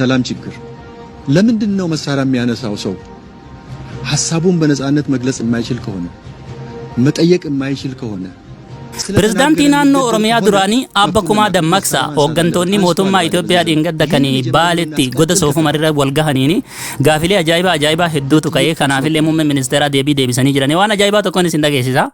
ሰላም ችግር ለምንድን ነው መሳሪያ የሚያነሳው ሰው ሐሳቡን በነጻነት መግለጽ የማይችል ከሆነ፣ መጠየቅ የማይችል ከሆነ፣ Pirezidaantii naannoo Oromiyaa duraanii Abba Kumaa Dammaqsaa hooggantoonni mootummaa Itoophiyaa dheengadda kan Baaletti goda soofuma irra wal gahaniini gaafilee ajaa'ibaa ajaa'ibaa hedduutu ka'ee, kanaafillee muummeen ministeeraa deebii deebisanii jiranii. Waan ajaa'ibaa tokkoon isin dhageessisa.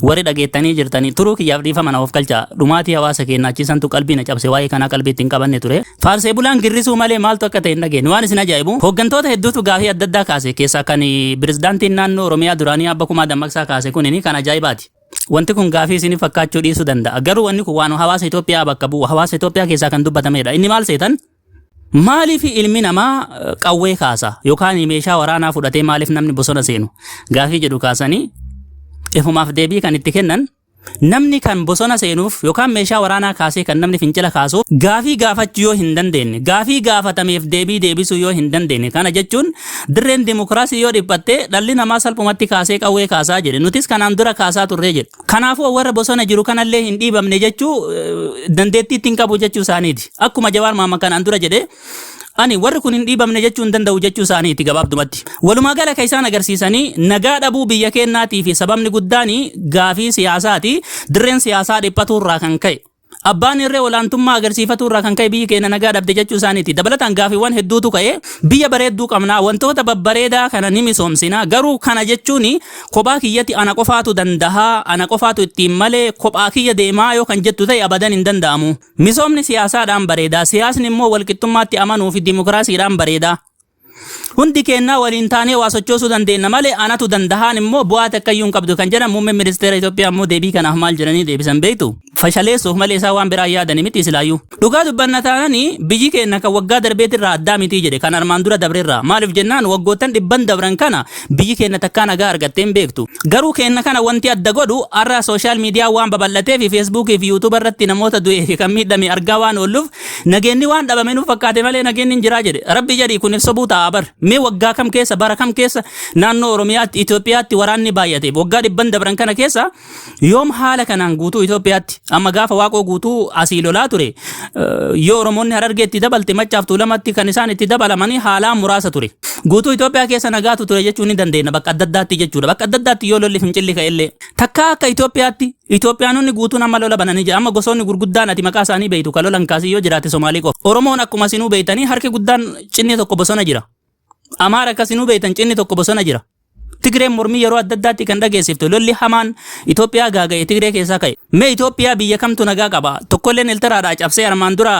Warri dhageettanii jirtanii turuu kiyyaaf dhiifama na of galcha. Dhumaatii hawaasa keenyaa achiisantu qalbii na cabse, waa'ee kanaa qalbii ittiin qabanne ture. Faarsee bulaan girrisuu malee maaltu akka ta'e hin dhageenye. Waan isin ajaa'ibu, hooggantoota hedduutu gaafii adda addaa kaase keessaa kan pirezidaantiin naannoo Oromiyaa duraanii Abba Kumaa Dammaqsaa kaase kunini kan ajaa'ibaati. Wanti kun gaafii isin fakkaachuu dhiisuu danda'a. Garuu wanni kun waan hawaasa Itoophiyaa bakka bu'u, hawaasa Itoophiyaa keessaa kan dubbatamedha. Inni maal seetan? Maaliif ilmi namaa qawwee kaasa yookaan meeshaa waraanaa fudhatee maaliif namni bosona seenu gaafii jedhu kaasanii ifumaaf deebii kan itti kennan, namni kan bosona seenuuf yookaan meeshaa waraanaa kaasee kan namni fincila kaasuuf gaafii gaafachuu yoo hin dandeenye, gaafii gaafatameef deebii deebisuu yoo hin dandeenye, kana jechuun dirreen dimokiraasii yoo dhiphatte dhalli namaa salphumatti kaasee qawwee kaasaa jedhe. Nutis kanaan dura kaasaa turree jedhe. Kanaafuu warra bosona jiru kanallee hin dhiibamne jechuu dandeettii ittiin qabu jechuu isaaniiti. Akkuma Jawaar Maamma kanaan dura jedhe, ani warri kun hin dhiibamne jechuu hin danda'u jechuu isaaniiti gabaabdumatti. Walumaa gala kan isaan agarsiisanii nagaa dhabuu biyya kennaatii fi sababni guddaan gaafii siyaasaati. Dirreen siyaasaa dhiphatuu irraa kan ka'e, abbaan irree olaantummaa agarsiifatuu irraa kan ka'e biyyi keenya nagaa dhabde jechuu isaaniiti. Dabalataan gaafiiwwan hedduutu ka'e. Biyya bareedduu qabnaa, wantoota babbareedaa kana ni misoomsina. Garuu kana jechuun kophaa kiyyatti ana qofaatu dandahaa, ana qofaatu ittiin malee kophaa kiyya deemaa yoo kan jettu ta'e abadan hin danda'amu. Misoomni siyaasaadhaan bareedaa. Siyaasni immoo walqixxummaatti amanuu fi dimokiraasiidhaan bareedaa. Hundi keenyaa waliin taanee waa sochoosuu dandeenya malee anatu dandahaan immoo bu'aa takkayyuu hin qabdu kan jedhan. Muummeen ministeera Itoophiyaa immoo deebii kanaaf maal jedhanii deebisan beektu? Fashaleessuuf malee isaa waan biraa yaadanii miti silaayyuu. Dhugaa dubbanna taananii biyyi keenya kan waggaa darbeetirraa addaa miti jedhe, kan armaan dura dabreerraa. Maaliif jennaan, waggoottan dhibban dabran kana biyyi keenya takkaa nagaa argattee hin beektu. Garuu keenya kana wanti adda godhu har'a social media waan babal'atee fi Facebookii fi YouTube irratti namoota du'ee fi kan miidhame argaa waan oolluuf nageenyi waan dhabame nuuf fakkaate malee nageenyi hin jiraa jedhe. Rabbi jedhi, kun ibsa ta'a bar. Mee waggaa kam keessa, bara kam keessa naannoo Oromiyaatti, Itoophiyaatti waraanni baay'ate? Waggaa dhibban dabran kana keessa yoom haala kanaan guutuu Itoophiyaatti, amma gaafa Waaqoo Guutuu asii lolaa ture, yoo Oromoonni Harargeetti dabalte, Maccaaf Tuulamatti kan isaan itti dabalamanii haalaan muraasa ture. Guutuu Itoophiyaa keessa nagaatu ture jechuu ni dandeenya bakka adda addaatti jechuudha. Bakka adda addaatti yoo lolli fincilli ka'ellee takka akka Itoophiyaatti Itoophiyaanonni guutuun amma lola bananii jira. Amma gosoonni gurguddaan ati maqaa isaanii beektu kan lolan kaasii yoo jiraate Somaalii qofa. Oromoon akkuma isinuu beektanii harki guddaan cinni tokko bosona jira. Amaara akkasinuu beektan cinni tokko bosona jira. Tigreen mormii yeroo adda addaatti kan dhageessiftu, lolli hamaan Itoophiyaa gaaga'e Tigree keessaa ka'e. Mee Itoophiyaa biyya kamtu nagaa qaba? Tokkolleen Eltiraadhaa cabsee armaan dura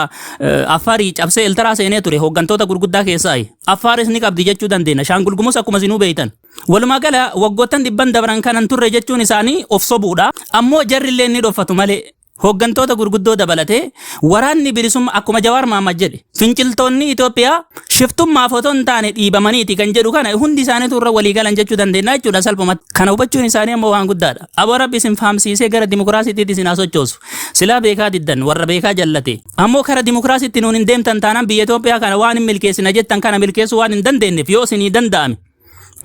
Affaarii cabsee Eltiraa seenee ture hooggantoota gurguddaa keessaa. Affaaris ni qabdi jechuu dandeenya. Shaangul Gumuz akkuma isinuu beektan. Walumaa gala waggoottan dhibban dabran kanan turre jechuun isaanii of sobuudha. Ammoo jarri illee ni dhoffatu malee hooggantoota gurguddoo dabalatee waraanni bilisummaa, akkuma Jawaar Mahaammad jedhe, finciltoonni Itoophiyaa shiftummaaf otoo hin taane dhiibamaniiti kan jedhu kana hundi isaaniitu irra walii galan jechuu dandeenya jechuudha salphumatti. Kana hubachuun isaanii ammoo waan guddaadha. Aboo Rabbi isin fahamsiisee gara dimokiraasiitti isin haa sochoosu. Silaa beekaa diddan, warra beekaa jallate. Ammoo kara dimokiraasiitti nuun hin deemtan taanaan biyya Itoophiyaa kana waan hin milkeessina jettan kana milkeessuu waan hin dandeenyeef, yoo isinii danda'ame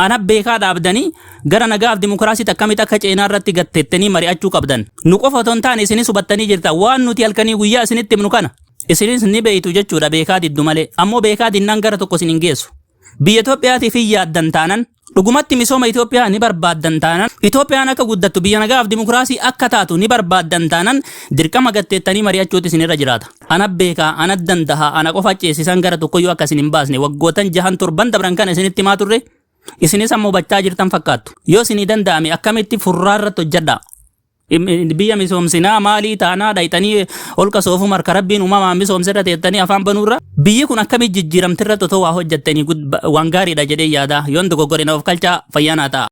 ana beekaa dhaabdanii gara nagaaf dimokiraasiitti akkamitti akka ceenaa irratti gatteettanii mari'achuu qabdan. Nu qofa otoo hin taane isinis hubattanii jirta. Waan nuti halkanii guyyaa isinitti himnu kana isinis ni beeytu jechuudha beekaa diddu malee. Ammoo beekaa dinnaan gara tokko isin hin geessu. Biyya Itoophiyaatiif hin yaaddan taanan, dhugumatti misooma Itoophiyaa ni barbaaddan taanan, Itoophiyaan akka guddattu, biyya nagaaf dimokiraasii akka taatu ni barbaaddan taanan, dirqama gatteettanii mari'achuutu isinirra jiraata. Ana beekaa, ana dandaha, ana qofa ceesisan gara tokkoyyuu akka isin hin baasne waggootan jahan torban dabran kana isinitti himaa turre, isinis ammoo hubachaa jirtan fakkaattu. Yoo isinii danda'ame akkamitti furraa irratti hojjedhaa. Biyya misoomsinaa maalii taanaa dhayxanii holqa Soofuu marka Rabbiin uumamaan misoomsirra teettanii afaan banuurra biyyi kun akkamitti jijjiiramtirratti otoo waa hojjettanii waan gaariidha jedhee yaada. Yoon dogoggore na of kalchaa, fayyaa naa ta'a.